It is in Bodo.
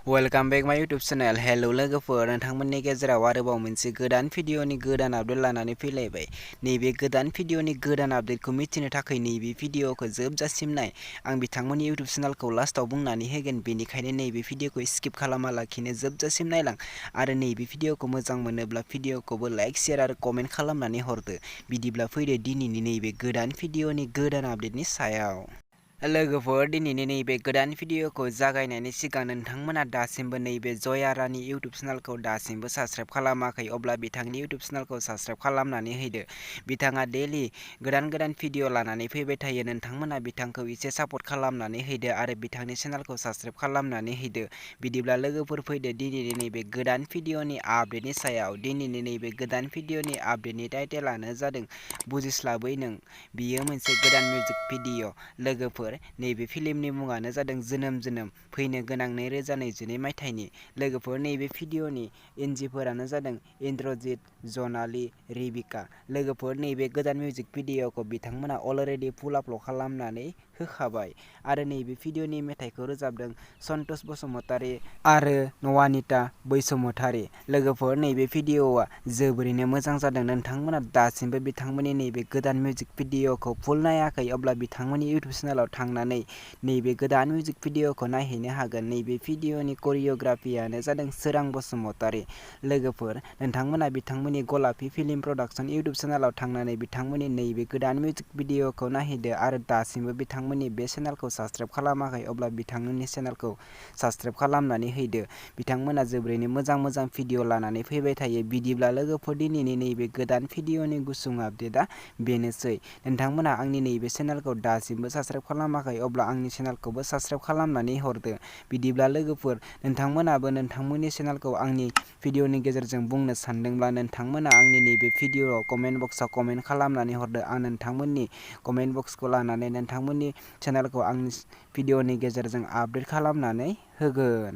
वेलकाम बेक माय यूट्यूब चैनल। हेलो लोगोफोर, नोंथांमोननि गेजेराव आरोबाव मोनसे गोदान भिडिअनि गोदान आपडेट लानानै फैलायबाय। नैबे गोदान भिडिअनि गोदान आपडेटखौ मिथिनो थाखाय नैबे भिडिअखौ जोबजासिम नाय। आं बिथांमोननि यूट्यूब चैनलखौ लास्टआव बुंनानै होगोन, बेनिखायनो नैबे भिडिअखौ स्किप खालामालाखिनो जोबजासिम नायलां। आरो नैबे भिडिअखौ मोजां मोनोब्ला भिडिअखौबो लाइक, शेयार आरो कमेन्ट खालामनानै हरदो। बिदिब्ला फैदो दिनैनि नैबे गोदान भिडिअनि गोदान आपडेटनि सायाव। लोगोफोर, दिनैनि नैबे गोदान भिडिअखौ जागायनायनि सिगां नोंथांमोना दासिमबो नैबे जयारानि यूट्यूब चैनलखौ दासिमबो साबस्क्राइब खालामाखै, अब्ला बिथांनि यूट्यूब चैनलखौ साबस्क्राइब खालामनानै होदो। बिथाङा डेलि गोदान भिडिअ लानानै फैबाय थायो। नोंथांमोना बिथांखौ एसे सापर्ट खालामनानै होदो आरो बिथांनि चैनलखौ साबस्क्राइब खालामनानै होदो। बिदिब्ला लोगोफोर फैदो दिनैनि नैबे गोदान भिडिअनि आपडेटनि सायाव। दिनैनि नैबे गोदान भिडिअनि आपडेटनि टाइटेलानो जादों बुजिस्लाबै नों। बियो मोनसे गोदान मिउजिक भिडिअ। लोगोफोर, नैबे फिल्मनि मुङानो जादों जोनोम फैनो गोनां 2022 मायथाइनि। लोगोफोर, नैबे भिडिअनि एनजिफोरानो जादों इन्द्रजित, जनाली, रिबिका। लोगोफोर, नैबे गोदान मिउजिक भिडिअखौ बिथांमोना अलरेडि फुल आपल'ड खालामनानै होखाबाय आरो नैबे भिडिअनि मेथाइखौ रोजाबदों सन्तोष बसुमतारी आरो नवानिता बैसुमतारी। लोगोफोर, नैबे भिडिअआ जोबोरैनो मोजां जादों। नोंथांमोना दासिमबो बिथांमोननि नैबे गोदान मिउजिक भिडिअखौ फुल नायाखै, अब्ला बिथांमोननि यूट्यूब चैनेलाव थांनानै नैबे गोदान मिउजिक भिडिअखौ नायहैनो हागोन। नैबे भिडिअनि करिय'ग्राफियानो जादों सोरां बसुमतारी। लोगोफोर, नोंथांमोना बिथांमोननि गलापी फिल्म प्रडाक्शन यूट्यूब चैनेलाव थांनानै बिथांमोननि नैबे गोदान मिउजिक भिडिअखौ नायहैदो आरो दासिमबो बिथांमोननि बे चेनेलखौ साबस्क्राइब खालामाखै, अब्ला बिथांमोननि चेनेलखौ साबस्क्राइब खालामनानै होदो। बिथांमोना जोबोरैनो मोजां भिडिअ लानानै फैबाय थायो। बिदिब्ला लोगोफोर, दिनैनि नैबे गोदान भिडिअनि गुसुं आपडेटआ बेनोसै। नोंथांमोना आंनि नैबे चेनेलखौ दासिमबो साबस्क्राइब खालामाखै, अब्ला आंनि चेनेलखौबो साबस्क्राइब खालामनानै हरदो। बिदिब्ला लोगोफोर, नोंथांमोनाबो नोंथांमोननि चेनेलखौ आंनि भिडिअनि गेजेरजों बुंनो सानदोंब्ला नोंथांमोना आंनि नैबे भिडिअआव कमेन्ट बक्सआव कमेन्ट खालामनानै हरदो। आं नोंथांमोननि कमेन्ट बक्सखौ लानानै नोंथांमोननि चेनेलखौ आंनि भिडिअनि गेजेरजों आपडेट खालामनानै होगोन।